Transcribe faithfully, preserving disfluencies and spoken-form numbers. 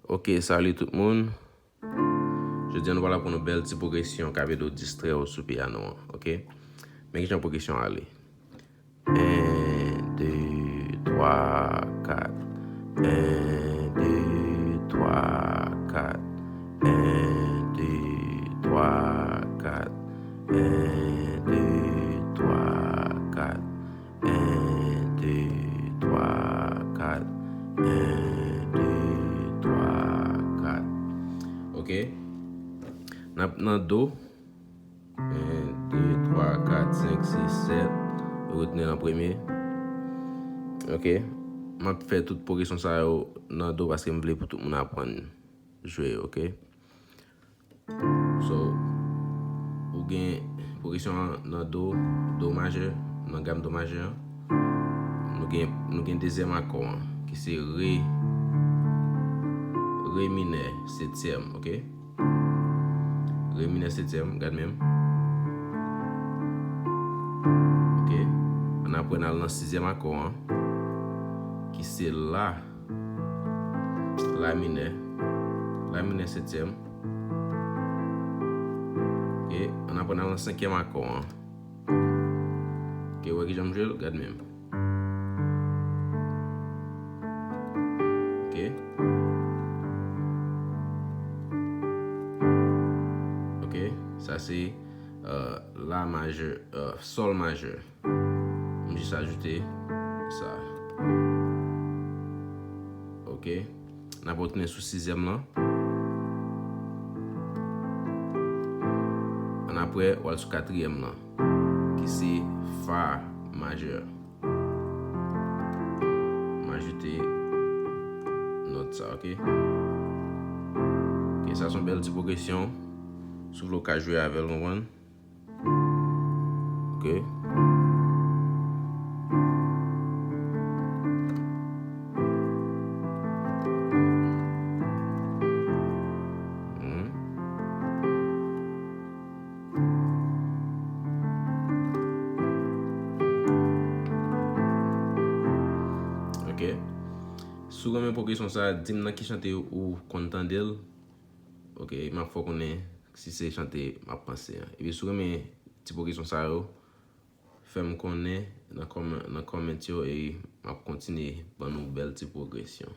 Ok, salut tout moun. Jodi a nou pral aprann yon bèl ti pwogresyon k ap ede w distrè w sou pyano an, ok? Men kijan pwogresyon an ale. En, de, twa, kat. En, de, twa, kat. En, de, twa, kat. En, de, twa, kat. En, de, twa, kat. En, de, twa, kat. Ok. N ap nan do. En, de, twa, kat, senk, sis, sèt. Yo retounen nan premye. Ok. M ap fè tout pwogresyon sa yo nan do paske m vle pou tout moun aprann jwe, ok? So, ou gen pwogresyon an nan do, do majè, nan gam do majè an. Nou gen, nou gen dezyèm akò an, ki se re, re minè setyèm, ok? Re minè setyèm, gad menm. Ok. Ann apre n al nan sizyèm akò an, ki se la, la minè, la minè setyèm. Ok. Ann apre n al nan senkyèm akò an. Ok, wè kijan m jwe l, gad menm. Ok. Ok, sa se, euh, la majè, euh, sòl majè. M jis ajoute sa. Ok. N ap retounen sou sizyèm lan. Ann apre, w al sou katriyèm lan, ki se fa majè. M ajoute nòt sa, ok? Ok, sa se yon bèl ti pwogresyon. Si w vle w ka jwe avè l, konprann? Ok. Hmm. Ok. Si w renmen pwogresyon sa, di m nan ki chante ou konn tande l. Ok, m ap fè w konnen si se chante m ap panse an. Epi si w renmen ti pwogresyon sa yo, fè m konnen nan kòman, nan comment yo e m ap kontinye ban nou bèl ti pwogresyon.